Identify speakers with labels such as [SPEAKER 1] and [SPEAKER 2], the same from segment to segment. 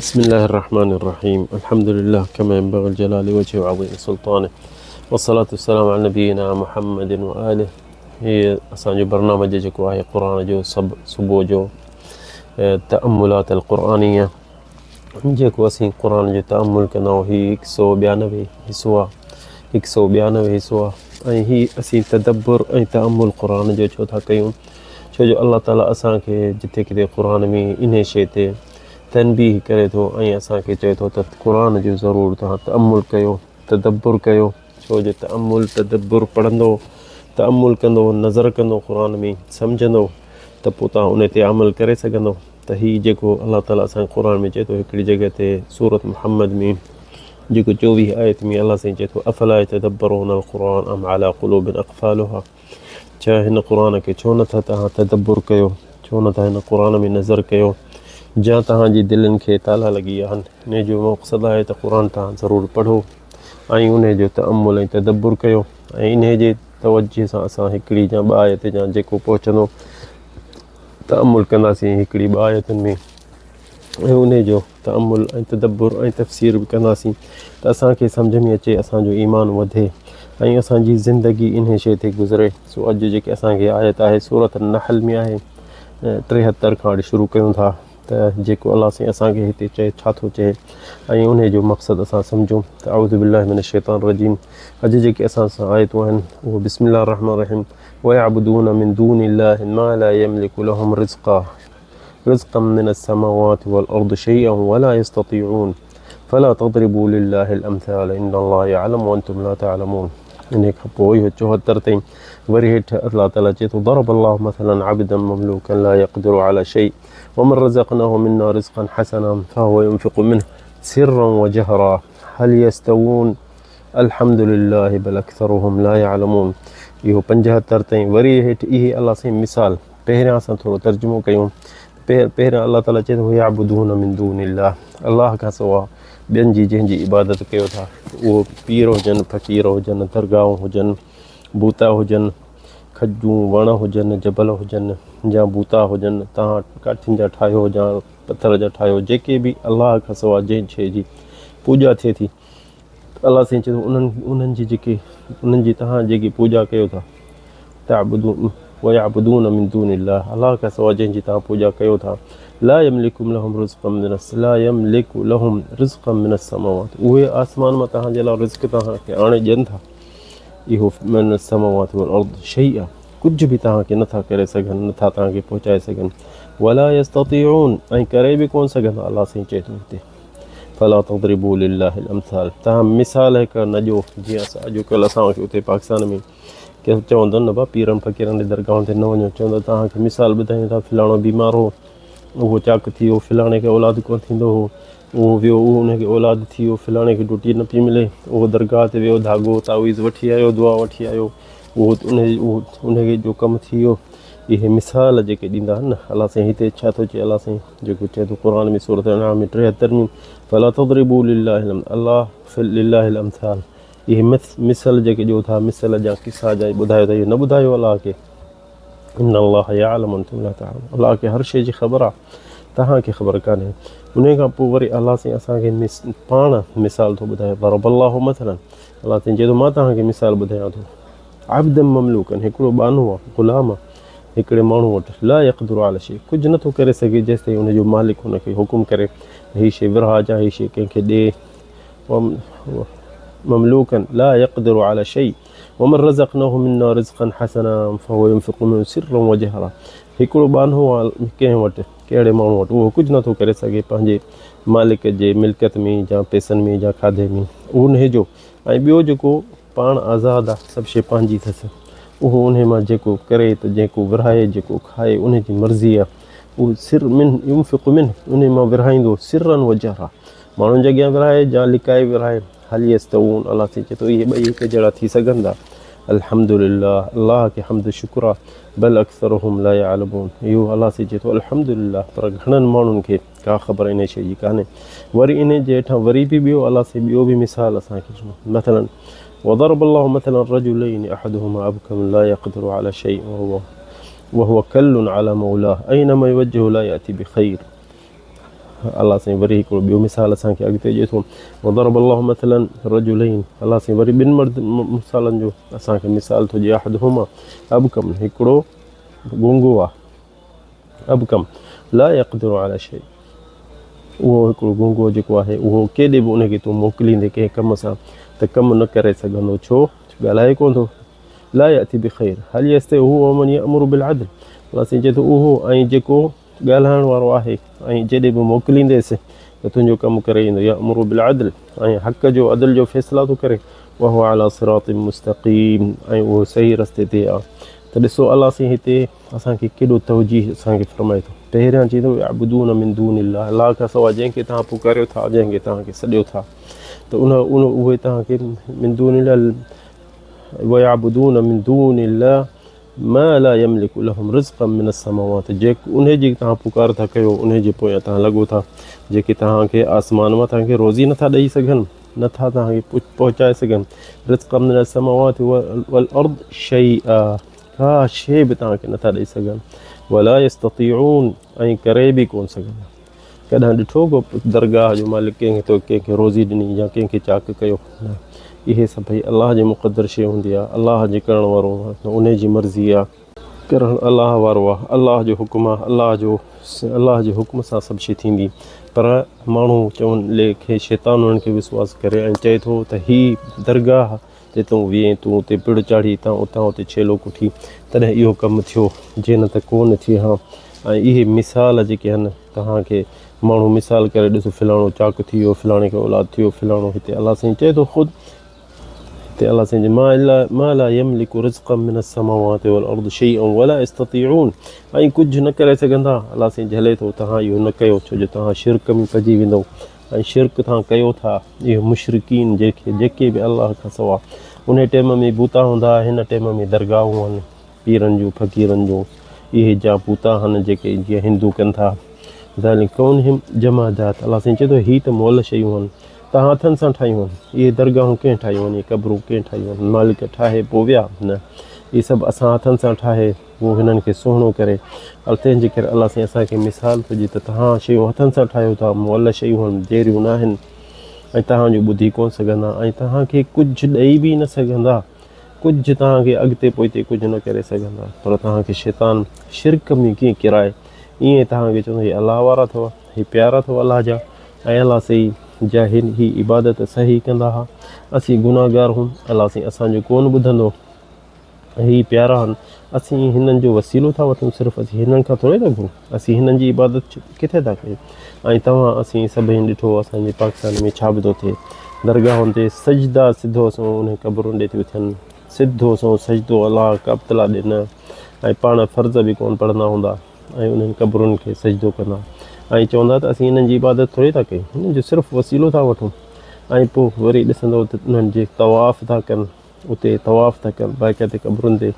[SPEAKER 1] بسم الله الرحمن الرحيم الحمد لله كما ينبغي الجلال وجهه وعظيم سلطانه والصلاة والسلام على نبينا محمد وآله. هي اسان جو برنامج جيڪو آهي قرآن جو سڀ صبح جو تأملات القرآنية جيڪو اسين قرآن جو تأمل ڪندا آهيون هي هڪ سو ٻيانوي حصو آهي، هڪ سو ٻيانوي حصو آهي. ۽ هي اسين تدبر ۽ تأمل قرآن جو ڇو ٿا ڪيون؟ ڇو جو الله تعالي اسان کي جتي ڪٿي قرآن ۾ انهي شيء تي تنبيهه ڪري ٿو ۽ اسان کي چئي ٿو ته قرآن جو ضرور توهان تأمل ڪيو، تدبر ڪيو. ڇو جو تأمل تدبر پڙهندو، تأمل ڪندو، نظر ڪندو قرآن ۾ سمجهندو ته پوء توهان انهي تي عمل ڪري سگهندو. ته هي جيڪو الله تعالي اسان کي قرآن ۾ چئي ٿو هڪڙي جڳهه تي سورة محمد ۾ جيڪو 24 آيت ۾ الله سائين چئي ٿو افلا يتدبرون القرآن ام على قلوب اقفالها، ڇا هن قرآن کي ڇو نٿا توهان تدبر ڪيو، ڇو نٿا هن قرآن ۾ نظر ڪيو، جا توهان جي دلين کي تالا لڳي ويا آهن. انهي جو مقصد آهي ته قرآن توهان ضرور پڙهو ۽ انهي جو تأمل ۽ تدبر ڪيو ۽ انهي جي توجه سان اسان هڪڙي يا ٻه آيت يا جيڪو پهچندو تأمل ڪنداسين هڪڙي ٻه آيتن ۾ ۽ انهي جو تأمل ۽ تدبر ۽ تفسير به ڪنداسين ته اسان کي سمجهه ۾ اچي، اسان جو ايمان وڌي ۽ اسان جي زندگي انهي شيء تي گذري. سو اڄ جيڪي اسان کي آيت آهي سورة النحل ۾ آهي 73 کان اڄ شروع ڪيون ٿا ته جيڪو الله سائين اسان کي هتي چئي ڇا ٿو چئي ۽ انهي جو مقصد اسان سمجهون ته اعوذ بالله من الشيطان الرجيم. اڄ جيڪي اسان سان آيتون آهن اهو بسم الله الرحمن الرحيم ويعبدون من دون الله ما لا يملك لهم رزقا رزقا من السماوات والأرض شيئا ولا يستطيعون فلا تضربوا لله الأمثال إن الله يعلم وأنتم لا تعلمون. انهي کان پوء اهو 74 تائين وري هيٺ الله تعاليٰ چئي ٿو ضرب الله مثلا عبدا مملوكا لا يقدر على شيء ومن رزقناه منا رزقا حسنا فهو ينفق منه سرا وجهرا هل يستوون الحمد لله بل اڪثرهم لا يعلمون. اهو 75 تائين وري هيٺ اهي الله سائين مثال پهريان اسان ٿورو ترجمو ڪيون. پهريان الله تعاليٰ چئي ٿو يعبدون من دون الله، الله کان سوا ٻين جي جنهن جي عبادت ڪيو ٿا، اهو پير هجن، فقير هجن، درگاهون هجن، بوتا هجن، کجون وڻ هجن، جبل هجن يا بوتا هجن، توهان ڪاٺين جا ٺاهيو يا پٿر جا ٺاهيو، جيڪي به الله کان سوا جنهن شيء جي پوڄا ٿئي ٿي الله سائين چئي ٿو انهن انهن جي جيڪي انهن جي توهان جيڪي پوڄا ڪيو ٿا تعبدون ويعبدون من دون الله، الله کان سواء جنهن جي توهان پوڄا ڪيو ٿا، لا يملك لهم رزقا من لا يملك لهم رزقا من السماوات، اهي آسمان مان توهان جي لاء رزق توهان کي آڻي ڏين ٿا، اهو من السماوات والارض شيئا، ڪجهه به توهان کي نٿا ڪري سگهن، نٿا توهان کي پهچائي سگهن، ولا يستطيعون، ۽ ڪري به ڪون سگهندا. الله سائين چئي ٿو هتي فلا تضربوا لله الامثال، توهان مثال هڪ نه ڏيو. جيئن اسان اڄڪلهه اسان کي اتي پاڪستان ۾ ڪي چوندا نه با پيرن فقيرن جي درگاهن تي نه وڃو، چوندا توهان کي مثال ٻڌايون ٿا، فلاڻو بيمار هو اهو چاڪ ٿي ويو، فلاڻي کي اولاد ڪونه ٿيندو هو اهو ويو اهو ان کي اولاد ٿي ويو، فلاڻي کي ڊوٽي نه پئي ملي اهو درگاهه تي ويو ڌاڳو تعويذ وٺي آيو دعا وٺي آيو اهو ان کي جو ڪم ٿي ويو. اهي مثال جيڪي ڏيندا آهن نه، الله سائين هتي ڇا ٿو چئي؟ الله سائين جيڪو چئي ٿو قرآن ۾ سورة انعام ۾ 73 ۾ فلا تضربوا لله الله لله الامثال، اهي مثل جيڪي ڏيو ٿا، مثل جا قصا جا ٻڌايو ٿا، اهو نه ٻڌايو الله کي. ان الله يعلم انتم لا تعلمون، الله کي هر شيء جي خبر آهي، توهان کي خبر ڪانهي. ان کان پوء وري الله سائين اسان کي پاڻ مثال ٿو ٻڌائي ضرب الله مثلا، الله سائين چئي ٿو مان توهان کي مثال ٻڌايان ٿو عبدا مملوڪا، هڪڙو ٻانهو آهي، غلام آهي هڪڙي ماڻهو وٽ، لا يقدر علي شيء، ڪجهه نٿو ڪري سگهي جيستائين ان جو مالڪ هن کي حڪم ڪري ته هي شيء ورهاء يا هي شيء ڪنهن کي ڏي. مملوكا لا يقدر على شيء ومن رزقناه منا رزقا حسنا فهو ينفق منه سرا وجهرا، هڪڙو ٻانهو آهي ڪنهن وٽ، ڪهڙي ماڻهو وٽ، اهو ڪجهه نٿو ڪري سگهي پنهنجي مالڪ جي ملڪيت ۾ يا پئسن ۾ يا کاڌي ۾ انهي جو، ۽ ٻيو جيڪو پاڻ آزاد آ، سڀ شيء پنهنجي اٿس، اهو انهي مان جيڪو ڪري ته جيڪو ورهائي جيڪو کائي انهي جي مرضي آ، اهو سر من ينفق منه، انهي مان ورهائيندو سرا وجهرا، ماڻهن جي اڳيان ورهائي يا لڪائي ورهائي، هل يستوون، الله سائين چئي ٿو اهي ٻئي هڪ جهڙا ٿي سگهن ٿا؟ الحمد لله، الله کي حمد شڪر آ، بل اڪثرهم لا يعلمون، اهو الله سائين چئي ٿو الحمد لله، پر گهڻن ماڻهن کي ڪا خبر انهي شيء جي ڪانهي. وري انهي جي هيٺان وري به ٻيو الله سائين ٻيو به مثال اسان کي ڏنو، مثلا وضرب الله مثلا رجلين احدهما ابكم لا يقدر على شيء وهو كل على مولاه اينما يوجه لا ياتي بخير. الله سائين وري هڪڙو ٻيو مثال اسان کي اڳتي ڏئي ٿو وضرب الله مثلا رجلين الله سائين وري ٻن مرد مثالن جو اسان کي مثال ٿو ڏئي احدهما ابڪم هڪڙو گونگو آ ابڪم لا يقدر على شيء اهو هڪڙو گونگو جيڪو آهي اهو ڪيڏي به ان کي تون موڪليندي ڪنهن ڪم سان ته ڪم نه ڪري سگهندو ڇو ڳالهائي ڪونه ٿو لا ياتي بخير هل يستوي هو ومن يامر بالعدل الله سائين چئي ٿو اهو ۽ جيڪو ڳالهائڻ وارو آهي ۽ جيڏي به موڪلينديس ته تنهنجو ڪم ڪري ايندو يامر بالعدل ۽ حق جو عدل جو فيصلا ٿو ڪري وهو علي صراط مستقيم ۽ اهو صحيح رستي تي آ ته ڏسو الله سائين هتي اسان کي ڪيڏو توجيه اسان کي فرمائي ٿو پهريان چئي ٿو يعبدون من دون الله الله کان سواء جنهن کي توهان پڪاريو ٿا جنهن کي توهان کي سڏيو ٿا ته ان ان اهي توهان کي من دون الله ويعبدون من دون الله ما لا يملك لهم رزقا من السماوات جيڪ انهي جي توهان پڪار ٿا ڪيو انهي جي پويان توهان لڳو ٿا جيڪي توهان کي آسمان مان توهان کي روزي نٿا ڏئي سگهن نٿا توهان کي پهچائي سگهن رزقا من السماوات والارض شيئا ڪا شيء به توهان کي نٿا ڏئي سگهن ولا يستطيعون ۽ ڪري به ڪون سگهن ڪڏهن ڏٺو ڪو درگاهه جو مالڪ ڪنهن کي تو ڪنهن کي روزي ڏني يا ڪنهن کي چاڪ ڪيو نه اهي سڀئي الله جي مقدر شيء هوندي آهي الله جي ڪرڻ وارو آهي ان جي مرضي آهي ڪرڻ الله وارو آهي الله جو حڪم آهي الله جو الله جي حڪم سان سڀ شيء ٿيندي پر ماڻهو چون ليکي شيطان انهن کي وسواس ڪري ۽ چئي ٿو ته هي درگاهه تي تون وئين، تون اتي پڙ چاڙهي، تان اتان اتي ڇيلو ڪٺي، تڏهن اهو ڪم ٿيو، جي نه ته ڪو نه ٿئي ها. ۽ اهي مثال جيڪي هن توهان کي ماڻهو مثال ڪري ڏس فلاڻو چاڪ ٿي ويو، فلاڻي کي اولاد ٿي ويو، فلاڻو هتي الله سائين چئي ٿو خود هتي الله سائين چئي ما الا ما لا يملك رزقا من السماوات والارض شيئا ولا يستطيعون ۽ ڪجهه نه ڪري سگهندا الله سائين جهلي ٿو توهان اهو نه ڪيو ڇو جو توهان شرڪ ۾ پئجي ويندو ۽ شرڪ تان ڪيو ٿا اهي مشرڪين جيڪي جيڪي به الله کان سوا انهي ٽيم ۾ بوتا هوندا ها هن ٽيم ۾ درگاهون هن پيرن جون فقيرن جون اهي جا بوتا هن جيڪي جيئن هندو ڪن ٿا ذلڪ ڪونهم جمادات الله سائين چئي ٿو هي ته مئل شيون هن تان هٿن سان ٺاهيون هن اهي درگاهون ڪنهن ٺاهيون هن اهي قبرون ڪنهن ٺاهيون هن مالڪ ٺاهي پوء ويا نه اهي سڀ اسان هٿن سان ٺاهي هو هنن کي سهڻو ڪري ال تنهن جي ڪري الله سائين اسان کي مثال ٿو ڏئي ته توهان شيون هٿن سان ٺاهيو ٿا مئل شيون هن جهڙيون نه آهن ۽ توهان جو ٻڌي ڪونه سگهندا ۽ توهان کي ڪجهه ڏئي به نه سگهندا ڪجهه توهان کي اڳتي پوئتي ڪجهه نه ڪري سگهندا پر توهان کي شيطان شرڪ ۾ ڪيئن ڪرائي ائين توهان کي چوندو هي الله وارا اٿو هي پيارا اٿو الله جا ۽ الله سائين جا هي عبادت صحيح ڪندا ها اسين گناهگار هون الله سائين اسان جو ڪونه ٻڌندو هي پيارا آهن، اسين هنن جو وسيلو ٿا وٺون، صرف اسين هنن کان ٿوري ٿا گهرون، اسين هنن جي عبادت ڪٿي ٿا ڪيون؟ ۽ توهان اسين سڀئي ڏٺو اسان جي پاڪستان ۾ ڇا به ٿو ٿئي، درگاهن تي سجدا سڌو سنئون انهن قبرن ڏي ٿيون ٿين، سڌو سنئون سجدو الله ڪابتلا ڏي نه ۽ پاڻ فرض به ڪونه پڙهندا هوندا ۽ انهن قبرن کي سجدو ڪندا ۽ چوندا ته اسين انهن جي عبادت ٿوري ٿا ڪيون، هنن جو صرف وسيلو ٿا وٺون ۽ پوء وري ڏسندو ته انهن جي طواف ٿا ڪن. اتي طواف ٿا ڪن باقاعدي قبرن تي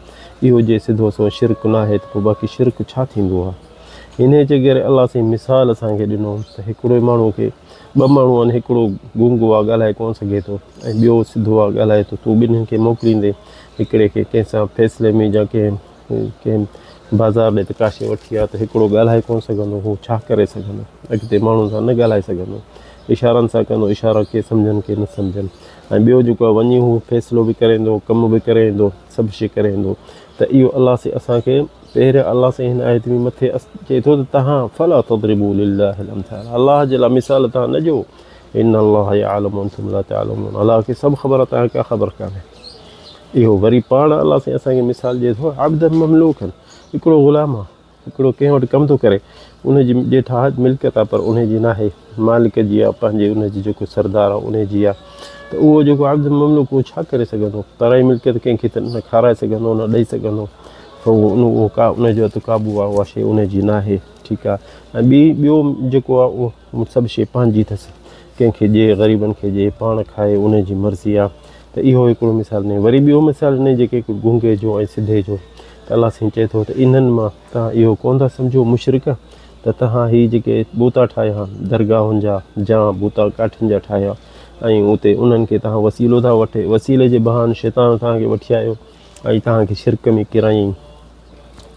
[SPEAKER 1] اهو جي سڌو سنئون شرڪ ناهي ته پوء باقي شرڪ ڇا ٿيندو آهي انهي جي ڪري الله سائين مثال اسان کي ڏنو ته هڪڙو ماڻهو کي ٻه ماڻهو آهن هڪڙو گونگو آهي ڳالهائي ڪونه سگهي ٿو ۽ ٻيو سڌو آهي ڳالهائي ٿو تون ٻنهين کي موڪليندي هڪڙي کي ڪنهن سان فيصلي ۾ يا ڪنهن ڪنهن بازار ڏي ته ڪا شيء وٺي آ ته هڪڙو ڳالهائي ڪونه سگهندو هو ڇا ڪري سگهندو اڳتي ماڻهن سان نه ڳالهائي سگهندو اشارن سان ڪندو اشارا ڪي سمجهن ڪي نه سمجهن ۽ ٻيو جيڪو آهي وڃي هو فيصلو به ڪري ايندو ڪم به ڪري ايندو سڀ شيء ڪري ايندو ته اهو الله سائين اسان کي پهريان الله سائين هن آيت ۾ مٿي چئي ٿو ته تهان فلا تضربوا لله الامثال الله جي لاء مثال تهان نه ڏيو ان الله يعلم وانتم لا تعلمون الله کي سڀ خبر آهي تهان کي ڪا خبر ڪانهي اهو وري پاڻ الله سائين اسان کي مثال ڏئي ٿو عبدا مملوڪا هڪڙو غلام آهي هڪڙو ڪنهن وٽ ڪم ٿو ڪري ان جي ڄيٺاهه ملڪيت آهي پر ان جي ناهي مالڪ جي آهي پنهنجي ان جي جيڪو سردار آهي ان جي آهي ته اهو جيڪو عبد مملوڪ اهو ڇا ڪري سگهندو پرائي ملڪيت ڪنهن کي ته نه کارائي سگهندو نه ڏئي سگهندو اهو ان اهو ڪا ان جو هٿ قابو آهي اها شيء ان جي ناهي ٺيڪ آهي ۽ ٻي ٻيو جيڪو آهي اهو سڀ شيء پنهنجي اٿس ڪنهن کي ڏئي غريبن کي ڏئي پاڻ کائي ان جي مرضي آهي ته اهو هڪڙو مثال ڏنائين. وري ٻيو مثال ڏنائين جيڪي هڪ گونگي جو ۽ سڌي جو ته الله سائين چئي ٿو ته انهن مان توهان اهو ڪونه ٿا سمجهو مشرڪ ته توهان هي جيڪي بوتا ٺاهيا درگاهن جا جا بوتا ڪاٺين جا ٺاهيا ۽ اتي انهن کي توهان وسيلو ٿا وٺي وسيلي جي بهاني شيطان توهان کي وٺي آيو ۽ توهان کي شرڪ ۾ ڪيرايائين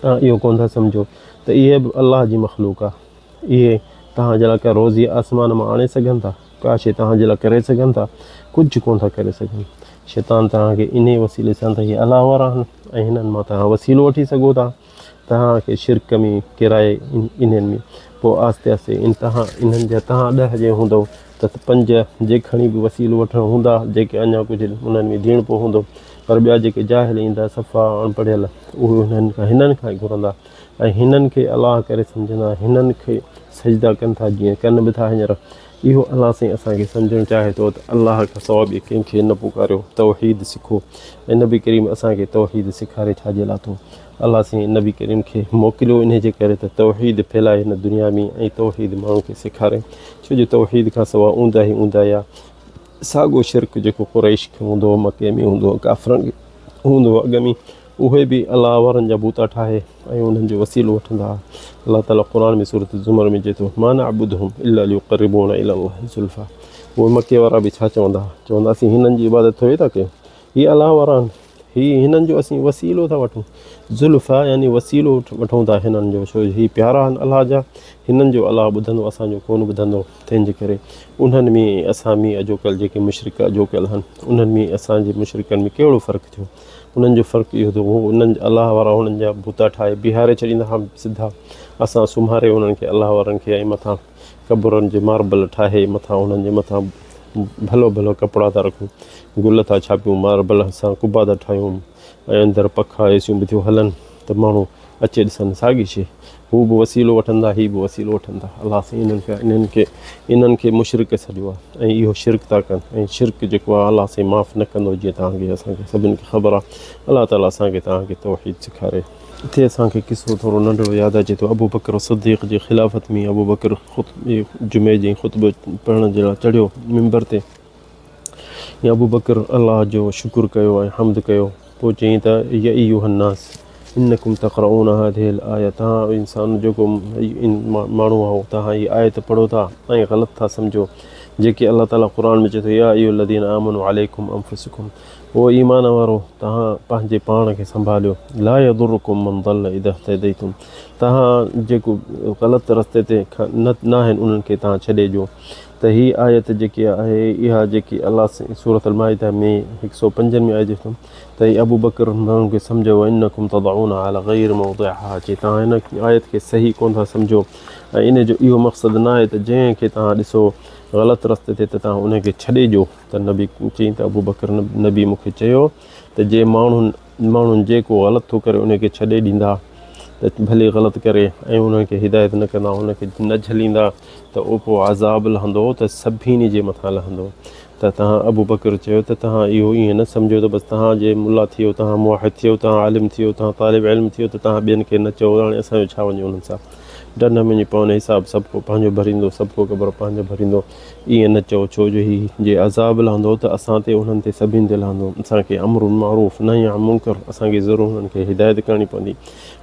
[SPEAKER 1] توهان اهو ڪونه ٿا سمجهو ته اهي به الله جي مخلوق آهي. اهي توهان جي لاء ڪا روزي آسمان مان آڻي سگهن ٿا؟ ڪا شيء توهان جي لاء ڪري سگهن ٿا؟ ڪجهه ڪونه ٿا ڪري سگهن. شيطان توهان کي انهيء وسيلي سان ته هي الله وارا آهن ۽ هنن مان توهان وسيلو وٺي سگهو ٿا. توهان کي شرڪ ۾ ڪيرائي انهن ۾ پوء آهستي آهستي انتها انهن جا توهان ڏهه جي هوندؤ ته پنج جي کڻي به وسيلو وٺڻ هوندا جيڪي اڃا ڪجهه انهن ۾ ڌيڻپو هوندو پر ٻيا جيڪي جاهل ايندا صفا اڻپڙهيل اهي انهن کان هنن کان ئي گهرندا ۽ هنن کي الله ڪري سمجهندا هنن کي سجدا ڪن ٿا جيئن ڪن به ٿا هينئر اهو الله سائين اسان کي سمجهڻ چاهي ٿو ته الله کان سواء ٻئي ڪنهن کي نه پڪاريو توحيد سکو ۽ نبي ڪريم اسان کي توحيد سيکاري ڇا جي لاء ٿو الله سائين نبي ڪريم کي موڪليو انهي جي ڪري ته توحيد ڦهلائي هن دنيا ۾ ۽ توحيد ماڻهو کي سيکاري ڇو جو توحيد کان سواء اونداهي اونداهي آهي ساڳو شرڪ جيڪو قريش کي هوندو هو مڪي ۾ هوندو هو ڪافرن کي هوندو هو اڳ ۾ اهي به الله وارن جا بوتا ٺاهي ۽ انهن جو وسيلو وٺندا ها. الله تعالي قرآن ۾ سورة الزمر ۾ چئي ٿو، ما نعبدهم الا ليقربونا الي الله زلفا اهي مڪي وارا به ڇا چوندا ها؟ چوندا اسين هنن جي عبادت ٿوري ٿا ڪيون، هي الله وارا آهن، هي هنن جو اسين وسيلو ٿا وٺون، زلفا يعني وسيلو وٺون ٿا هنن جو، ڇو جو هي پيارا آهن الله جا، هنن جو الله ٻڌندو اسان جو ڪونه ٻڌندو، تنهن جي ڪري انهن ۾ ۽ اسان ۾ اڄوڪل جيڪي مشرڪ اڄوڪل آهن انهن ۾ اسان جي مشرڪن ۾ ڪهڙو فرق ٿيو؟ انهن جو فرق اهو ته هو انهن الله وارا انهن جا بوتا ٺاهي بيهاري ڇڏيندا ها سڌا اسان سمهاري انهن کي الله وارن کي ۽ مٿان قبرن جي ماربل ٺاهي مٿان انهن جي مٿان ڀلو ڀلو ڪپڙا ٿا رکون گل ٿا ڇاپيون ماربل سان قبا ٿا ٺاهيون ۽ اندر پکا ايسيون به ٿيون هلن ته ماڻهو اچي ڏسن ساڳي شيء هو به وسيلو وٺن ٿا هي به وسيلو وٺن ٿا الله سائين انهن کي انهن کي انهن کي مشرڪ سڏيو آهي ۽ اهو شرڪ ٿا ڪن ۽ شرڪ جيڪو آهي الله سائين معاف نه ڪندو جيئن توهان کي اسان کي سڀن کي خبر آهي الله تعالي اسان کي توهان کي توحيد سيکاري. اتي اسان کي قصو ٿورو ننڍڙو ياد اچي ٿو ابو بڪر صديق جي خلافت ۾ ابو بڪر خطبي جمعي جي خطبو پڙهڻ جي لاء چڙهيو منبر تي ۽ ابو بڪر الله جو شڪر ڪيو ۽ حمد ڪيو پوء چيائين ته يا ايها الناس انڪم تقرؤون هذه الايه توهان انسان جيڪو ماڻهو آهو توهان هي آيت پڙهو ٿا ۽ غلط ٿا سمجهو جيڪي الله تعالي قرآن ۾ چئي ٿو يا ايها الذين آمنوا عليڪم انفسڪم او ايمان وارو توهان پنهنجي پاڻ کي سنڀاليو لا يضرڪم من ضل اذا اهتديتم توهان جيڪو غلط رستي تي نه آهن انهن کي توهان ڇڏي ڏيو ته هي آيت جيڪي آهي اها جيڪي الله سائين سورة المائده ۾ هڪ سئو پنجن ۾ آئي ٿو ته اي ابوبڪر ماڻهن کي سمجهو انڪم تضعون علي غير موضعها چي توهان هن آيت کي صحيح ڪونه ٿا سمجهو ۽ ان جو اهو مقصد نه آهي ته جنهن کي توهان ڏسو غلط رستي تي ته توهان ان کي ڇڏي ڏيو ته نبي چيائين ته ابوبڪر نبي مون کي چيو ته جي ماڻهن ماڻهن جيڪو غلط ٿو ڪري ان کي ڇڏي ڏيندا ته ڀلي غلط ڪري ۽ انهن کي هدايت نه ڪندا ان کي نه جهليندا ته اهو پوء عذاب لهندو ته سڀني جي مٿان لهندو ته توهان ابوبڪر چيو ته توهان اهو ائين نه سمجهو ته بس توهان جي ملا ٿيو توهان موحد ٿيو توهان عالم ٿيو توهان طالب علم ٿيو ته توهان ٻين کي نه چئو هاڻي اسان جو ڇا وڃي انهن سان ڊنڍ ۾ وڃي پون حساب سڀ ڪو پنهنجو ڀريندو سڀ ڪو قبر پنهنجو ڀريندو ائين نه چئو ڇو جو هي جي عذاب لهندو ته اسان تي انهن تي سڀني تي لهندو اسان کي امر بالمعروف نهي عن منڪر اسان کي ضرور انهن کي هدايت ڪرڻي پوندي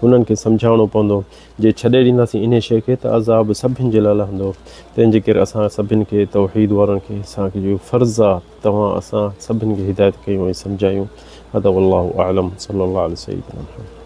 [SPEAKER 1] انهن کي سمجهائڻو پوندو جي ڇڏي ڏينداسين انهي شيء کي ته عذاب سڀن جي لاء لهندو تنهن جي ڪري اسان سڀن کي توحيد وارن کي اسان کي جو فرض آ توهان اسان سڀن کي هدايت ڪيون ۽ سمجهايون هذا والله اعلم صلي الله علي سيدنا محمد.